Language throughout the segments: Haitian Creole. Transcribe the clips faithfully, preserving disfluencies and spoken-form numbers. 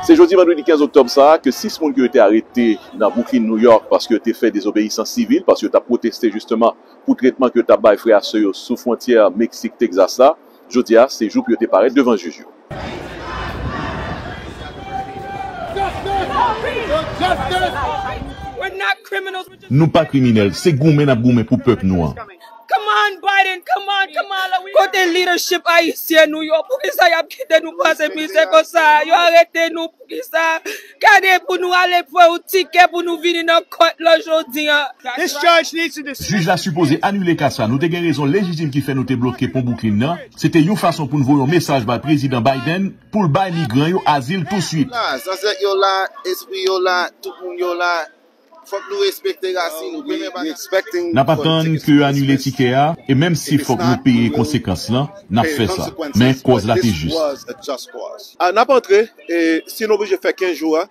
Se jodi vandredi kenz oktòb sa a ke sis moun ki yo te arete nan Brooklyn, New York, paske yo te fè dezobeyisans sivil, paske yo t ap pwoteste jisteman pou tretman ke yo t ap bay frè a sè yo sou fwontyè Meksik, Texas la, jodi a, se jou pou yo te parèt devan jij yo. Nou pa kriminèl, se goumen n ap goumen pou pèp nou an. Come on, Biden, come on, come on. Kote leadership ayisyen nou yo? Poukisa y ap kite nou pase mizè konsa? Yo arete nou poukisa? Gade pou nou ale pran yon tikè pou nou vini nan kòt la jodi an. Jij la sipoze anile ka sa. Nou te gen rezon lejitim ki fè nou te bloke pon Brooklyn nan. Se te yon fason pou n voye yon mesaj bay Prezidan Biden pou l bay migran yo azil touswit. Zansèt yo la, espri yo la, tout moun yo la. Fòk nou respekte rasin nou. Premye bagay. N ap atann ke yo anile tikè a, e menm si fòk nou peye konsekans lan, n ap fè sa. Men kòz la te jis. N ap antre, e si nou oblije fè kenz jou a,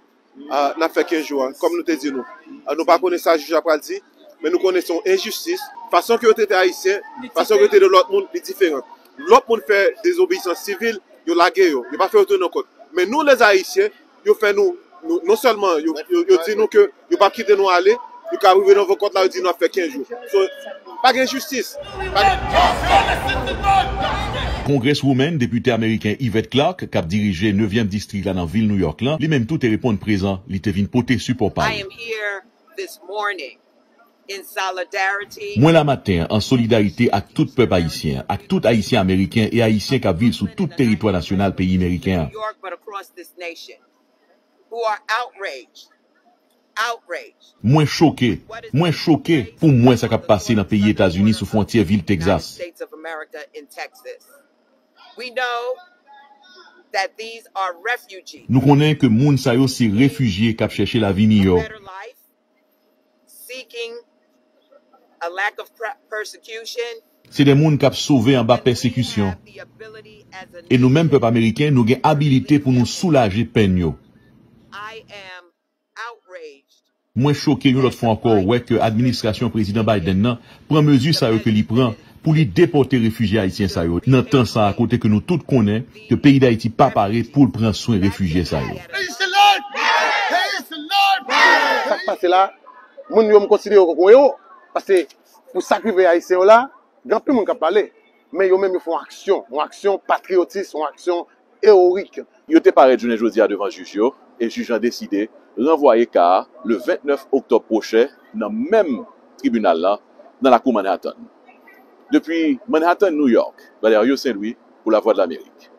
n ap fè kenz jou a, kòm nou te di nou. Nou pa konnen sa jij la pral di, men nou konnen se yon enjistis. Fason ke yo trete Ayisyen, fason ke yo trete lòt moun, li diferan. Lòt moun fè dezobeyisans sivil, yo lage yo, yo pa fè yo tounen nan kòt. Men nou, lèzayisyen, yo fè nou, nou non sèlman yo, yo, yo di nou ke yo p ap kite nou ale, yo ka rive nan vo kòt la, yo di nou ap fè kenz jou. So, pa gen jistis. Pa gen... Congresswoman, depite ameriken Yvette Clarke, k ap dirije nevyèm distrik la nan vil New York lan, li menm tou te reponn prezan, li te vin pote sipò pa l. Mwen la maten an an solidarite ak tout pèp ayisyen, ak tout Ayisyen Ameriken e Ayisyen k ap viv sou tout teritwa nasyonal peyi meriken an. Mwen choke, mwen choke pou m wè sa k ap pase nan peyi Etazini sou fwontyè vil Texas. Nou konnen ke moun sa yo se refijye k ap chèche lavi miyò. Se de moun k ap sove anba pèsekisyon. E nou menm pèp ameriken, nou gen abilite pou nou soulaje pèn yo. Mwen choke yon lòt fwa ankò wè ke administrasyon Prezidan Biden nan pran mezi sa yo ke li pran pou li depòte refijye ayisyen sa yo nan tan sa a kote ke nou tout konnen ke peyi Dayiti pa pare pou l pran swen refijye sa yo. Sa k pase la, moun yo m konsidere yo kòm yon ewo, paske pou sa k rive Ayisyen yo la, gen anpil moun k ap pale, men yo menm yo fè yon aksyon, yon aksyon patriyotis, yon aksyon eworik. Yo te parèt jounen jodi a devan jij yo, e jij lan deside ranvwaye ka a le vennèf oktòb pwochen nan menm tribinal lan nan lakou Manhattan. Depi Manhattan, New York, Valerio Saint Louis pou Lavwadlamerik.